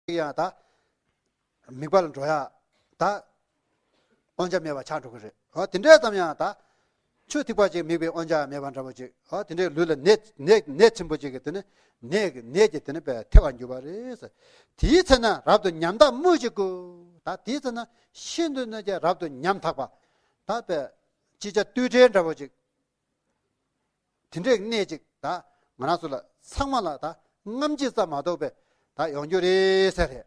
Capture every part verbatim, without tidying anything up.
ཅིག་ཡང་ད་དམིགས་པ་ལ་འགྲོ་ཡ་ད་དབང་ཆ་མེད་པ་ཆགས་འགྲོ་གི་རེད། འོ་དེ་འདྲ་ཙམ་ཡང་ད་ཆུ་ཐིགས་པ་ཅིག་དམིགས་པའི་དབང་ཆ་མེད་པ་འདྲ་པོ་ཅིག་འོ་དེ་འདྲའི་ལུས་ལ་ནད་ནད་ནད་ཆེན་པོ་ཅིག་གི་དེ་ནི་ནད་ཀྱི་ནད་ཀྱིས་དེ་ནི་པའི་ཐེབས་པར་འགྱུར་བ་རེད་ཟེར། དེའི་ཚེ་ན་རབ་ཏུ་ཉམ་ཐག་སྨོས་ཅི་དགོས། ད་དེའི་ཚེ་ན་ཤིན་ཏུ་ནས་ཀྱང་རབ་ཏུ་ཉམ་ཐག་པ་ད་པའི་ཅི་བྱ་ལྟོས་བྲལ་འདྲ་པོ་ཅིག་དེ་འདྲའི་གནས་ཅིག་ད་ང་རང་ཚོ་ལ་ཚང་མ་ལ་ད་རྔམ་བརྗིད་ཙམ་མ་གཏོགས་པའི་ད་ཡོང་རྒྱུ་རེད་ཟེར་རེད།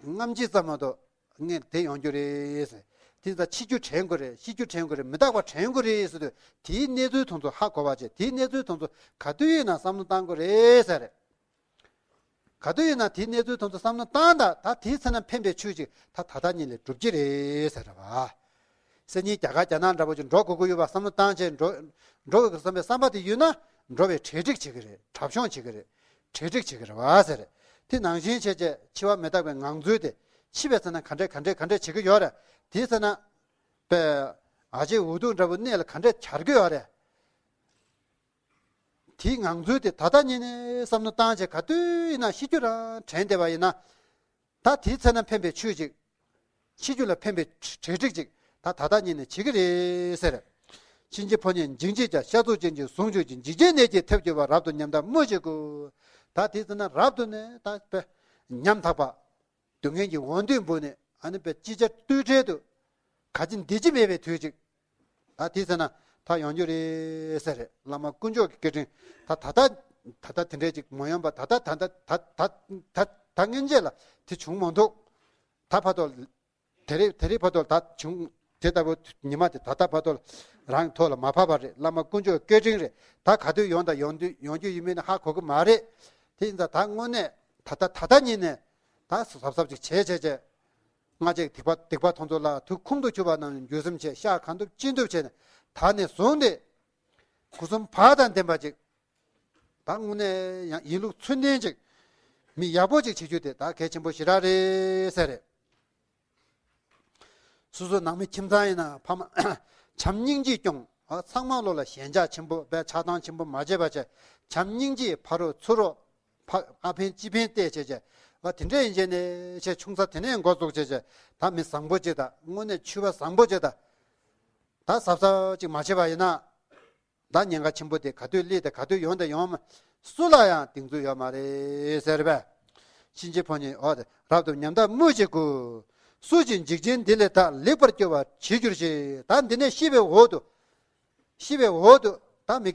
རྔམ་བརྗིད་ཙམ་མ་གཏོགས་ངས་དེ་ཡོང་རྒྱུ་རེད་ཟེར། དེ་ད་འཆི་རྒྱུ་དྲན་དགོས་རེད། ཤི་རྒྱུ་དྲན་དགོས་རེད། མི་རྟག་པ་དྲན་དགོས་རེད་ཟེར་དུས་དེའི་གནས་ཚུལ་དེ་ཚོ་ཧ་གོ་བ་བྱས། དེའི་གནས་ཚུལ་དེ་ཚོ་ག་དུས་ཡིན་ན་བསམ་བློ་བཏང་དགོས་རེད་ཟེར་རེད། ག་དུས་ཡིན་ན་དེའི་གནས་ཚུལ་དེ་ཚོ་བསམ་བློ་བཏང་ད་ད་དེའི་ཚེ་ན་ཕན་པའི་ཆོས་ཅིག་ད་ད་ལྟ་ཉིད་ལས་སྒྲུབ་ཀྱི་རེད་ཟེར་བ། སེམས་ཉིད་རྒྱ་གར་རྒྱ་ནག་འདྲ་པོ་ཅིག་འགྲོ་དགོས་ཀྱི་ཡོད་པ་བསམ་བློ་བཏང་བྱས་འགྲོ་འགྲོ་དགོས་བསམ་པའི་བསམ་པ་དེ་ཡོད་ན་འགྲོ་བའི་གྲ་སྒྲིག་བྱེད་ཀྱི་རེད། གྲབས་གཤོམ་བྱེད་ཀྱི་རེད། གྲ་སྒྲིག་བྱེད་ཀྱི་རེད་བ་ཟེར་རེད། དེ་ནང་བཞིན་བྱས་བྱས་འཆི་བ་མི་རྟག་པའི་ངང་ཚུལ་དེ་འཆི་བའི་ཚེ་ན་ག་འདྲས་ག་འདྲས་ག་འདྲས་བྱེད་ཀྱི་ཡོད་རེད། དེའི་ཚེ་ན་པའི་ཨ་ཅེ་འུ་ཐུག་འདྲ་པོ་གནས་ལ་ག་འདྲས་གྱར་གྱི་ཡོད་རེད། དེའི་ངང་ཚུལ་དེ་ད་ལྟ་ཉིད་ནས་བསམ་བློ་བཏང་བྱས་ག་དུས་ཡིན་ན་ཤི་རྒྱུ་རང་དྲན་བསྡད་པ་ཡིན་ན། ད་དེའི་ཚེ་ན་ཕན་པའི་ཆོས་ཅིག་ཤི་རྒྱུ་ལ་ཕན་པའི་གྲ་སྒྲིག་ཅིག་ད་ད་ལྟ་ཉིད་ནས་བྱེད་ཀྱི་རེད་ཟེར། གཤིན་རྗེའི་ཕོ་ཉས་འཇིགས་བྱེད་ཀྱང་ཤ་ཚུགས་ཅན་གྱི་ཟུངས་བཅུད་ཀྱི་འཇིགས་བྱེད་ནད་ཀྱིས་ཐེབས་གྱུར་པ་རབ་ཏུ་ཉམ་ཐག་སྨོས་ཅི་དགོས། ད་དེའི་ཚེ་ན་རབ་ཏུ་ནས་ད་པའི་ཉམ་ཐག་པ། སྡུག་བསྔལ་གྱི་འོ་འདོད་འབུ་ནས་ཨ་ནི་པའི་ཅི་བྱ་ལྟོས་བྲལ་དུ། ག་ཅི་འདི་ཅི་མེད་པའི་དུས་ཅིག་ད་དེ་ཚེ་ན་ད་ཡོང་རྒྱུ་རེད་ཟེར་རེད། བླ་མ་དཀོན་མཆོག་གི་སྐུ་དྲིན་ད་ད་ལྟ་ད་ལྟ་དེ་འདྲས་ཅིག་མ་ཡོང་པ་ད་ལྟ་ད་ལྟ་ད་ད་ད་ད་སྔོན་ཆད་ལ་དེ་བྱུང་མ་འདུག་ད་བར་དུ་དེ་རེ་དེ་རེ་བར་དུ་ད་བྱུང་དེ་ལྟ་བུ་ཉི་མ་དེ་ད་ལྟ་བར་དུ་རང་ཐོག་ལ་མ་བབས་པ་རེད། བླ་མ་དཀོན་མཆོག་གི་སྐུ་དྲིན་རེད། ད་ག་དུས་ཡོང་དང་ཡོང་དུས་ཡོང་རྒྱུ་ཡིན་མིན་ཧ་གོ་གི་མ་རེད། དེ་ཡིན་ཙང་ད་དངོས་གནས་ད་ལྟ་ད་ལྟ་ཉིད་ནས་ད་གཟབ་གཟབ་ཅིག་བྱས་བྱས་བྱས། སྔ་རྗེས་སྡིག་པ་སྡིག་པ་ཐོན་ཚོ་ལ་དུས་ཁོང་དུ་ཆུད་པ་རྣམས་འགྱོད་སེམས་བྱས། ཤ་གང་ཐུབ་ཅི་ཐུབ་བྱས་ནས་ད་ནས་བཟུང་སྟེ་སྐུ་གསུམ་བག་དང་ལྡན་པ་ཅིག་ད་དངོས་གནས་ཡང་ཡིན་ལུགས་ཚུལ་ལྡན་ཅིག་མི་ཡག་པོ་ཅིག་བྱེད་རྒྱུ་དེ་ད་གལ་ཆེན་པོ་ཞེ་དྲག་རེད་ཟེར་རེད། སོ་སོ་ནང་མི་ཁྱིམ་ཚང་ཡིན་ན་ཕ་མ་བྱམས་སྙིང་རྗེ་སྐྱོང་། ཨ་ཚང་མ་ལོ་ལ་ཞེན་ཆགས་ཆེན་པོ་བས་ཆགས་སྡང་ཆེན་པོ་མ་བྱེད་པ་བྱས། བྱམས་སྙིང་རྗེ་ཕ་རོགས་ཚུ་རོགས་ཕ་ཨ་ཕན་ཅི་ཕན་བལྟས་བྱས་བྱས། ཨ་དེ་འདྲ་ཡིན་བྱས་ནས་བྱས་ཆུང་ས་དེ་ནས་འགོ་བཙུགས་བྱས་བྱས། ད་མི་བཟང་པོ་ཅིག་དང་དངོས་གནས་ཆོས་པ་བཟང་པོ་ཅིག་དང་ད་གཟབ་གཟབ་ཅིག་མ་བྱས་པ་ཡིན་ན། ད་ཉེན་ཁ་ཆེན་པོ་དེ་ག་དུས་སླེབས་ཏེ་ག་དུས་ཡོང་དང་ཡོང་མ། སུ་ལ་ཡང་གདེང་ཚོད་ཡོད་མ་རེད་ཟེར་བས། གཤིན་རྗེའི་ཕོ་ཉས་འོ་དེ་རབ་ཏུ་ཉམ་ཐག་སྨོས་ཅི་དགོས། སུ་ཞིག་འཇིགས་ཆེན་འདི་ལས་ཐར། ལེགས་པར་སྐྱོ་བ་བྱེད་གྱུར་ཅིག་ད་འདི་ནས་ཤི་བའི་འོག་ཏུ། ཤི་བའི་འོག་ཏུ་ད་མི།